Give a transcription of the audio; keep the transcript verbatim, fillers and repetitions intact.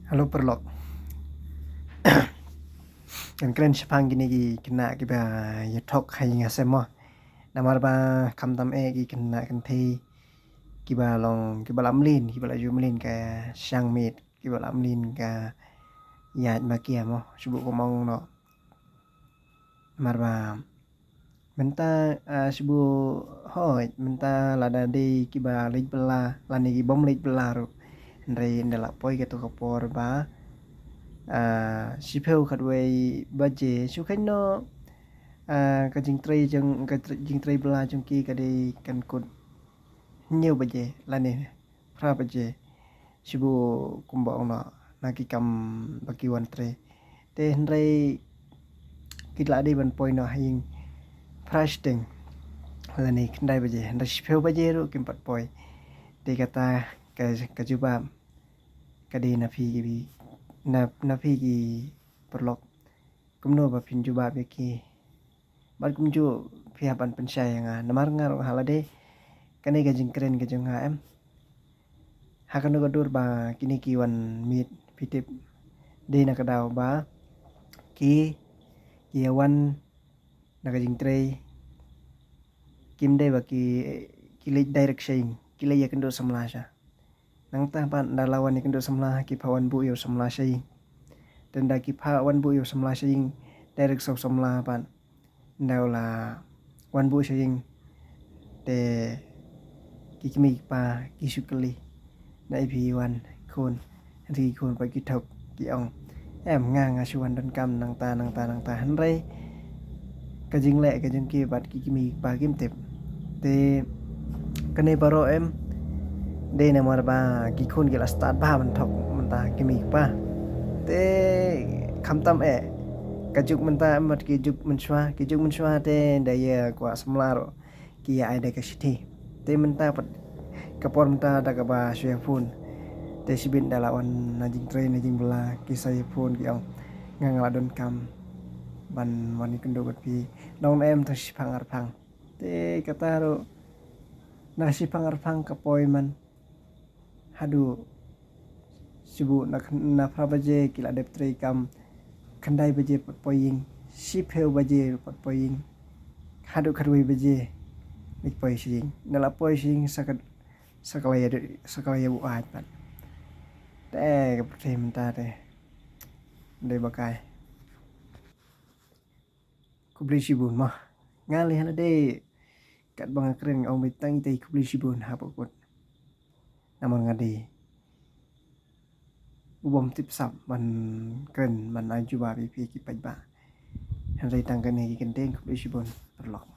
Hello paralok. Kan kren shaphang kine ki khynnah kiba ïathok ha ïing ha sem mo. Namar ba khamtam eh ki khynnah kynthei kiba long kiba la mlien, kiba la ju mlien ka shang miet, kiba la mlien ka ïaid makia mo. Shu buh kumno noh. Namar ba mynta, ah, shu buh hooid, mynta lada dei kiba leit bylla lane ki bym leit bylla ruh, hynrei ynda la poi kato ka por ba, ah, shiphew khatwei baje shu kheiñ noh, ah, ka jingtrei jong, ka tre-, jingtrei bylla jong ki ka dei kan kut hynñiew baje lane phra baje. Shu buh kumba ong noh na ki kam ba ki wan trei. Te hynrei ki la dei ban poi noh ha ïing phra shiteng lane khyndai baje, hynrei shiphew baje ruh kim pat poi. Te kata ka, ka jubab ka dei na phi ki, na, na phi ki paralok. Kumno ba phin jubab ïa ki? Bad kumjuh phi hap ban pynshai ïa nga, namar nga ruh ha lade kane ka jingkren ka jong nga em. Ha kano ka dur ba kine ki wan miet, phi tip, dei na ka daw ba ki, ki ïa wan na ka jingtrei, kim dei ba ki, ki leit direct sha ïing, ki leit ïakynduh samla sha. Nangta pat ynda la wan ïakynduh samla ki phah wan buh ïa u samla sha ïing. Te ynda ki phah wan buh ïa u samla sha ïing, direct sa u samla pat ynda u la wan buh sha ïing, te ki kmie ki kpa ki shu kylli, na ei phi wan khun? Hynrei ki khun pat ki thok ki ong, em, nga, nga shu wan donkam nangta nangta nangta. Hynrei ka jingleh ka jong ki bad ki kmie ki kpa kim tip. Te kane baroh em, dei namar ba ki khun ki la stad bha ban thok mynta ki kmie ki kpa. Te khamtam eh ka juk mynta em bad ki juk mynshuwa, ki juk mynshuwa te da ïa kwah samla ruh ki ïa ai da ka shithi. Te mynta pat ka por mynta da kaba shu ïa phone. Te shibit da la wan na jingtrei na jingbylla ki sa ïa phone ki ong, nga, nga la donkam ban wan ïakynduh bad phi. Nong na em tang shiphang arphang. Te kata ruh na shiphang arphang ka poi man. Haduh shu buh na, na phra baje ki la dep trei kam, khyndai baje pat poi ïing, shiphew baje pat poi ïing, haduh khatwei baje leit poi sha ïing. Ynda la poi sha ïing sa ka, sa ka la ïa, sa ka la ïa buaid pat. Te ka pyrthei mynta te dei ba kai. Khublei shibun mo. Nga lei ha lade katba nga kren nga ong beit tang itei khublei shibun hapoh kut. Namar nga dei u bym tip sap ban kren ban ai jubab ïa phi ki paidbah. Hynrei tang kane ki kyntien, khublei shibun paralok.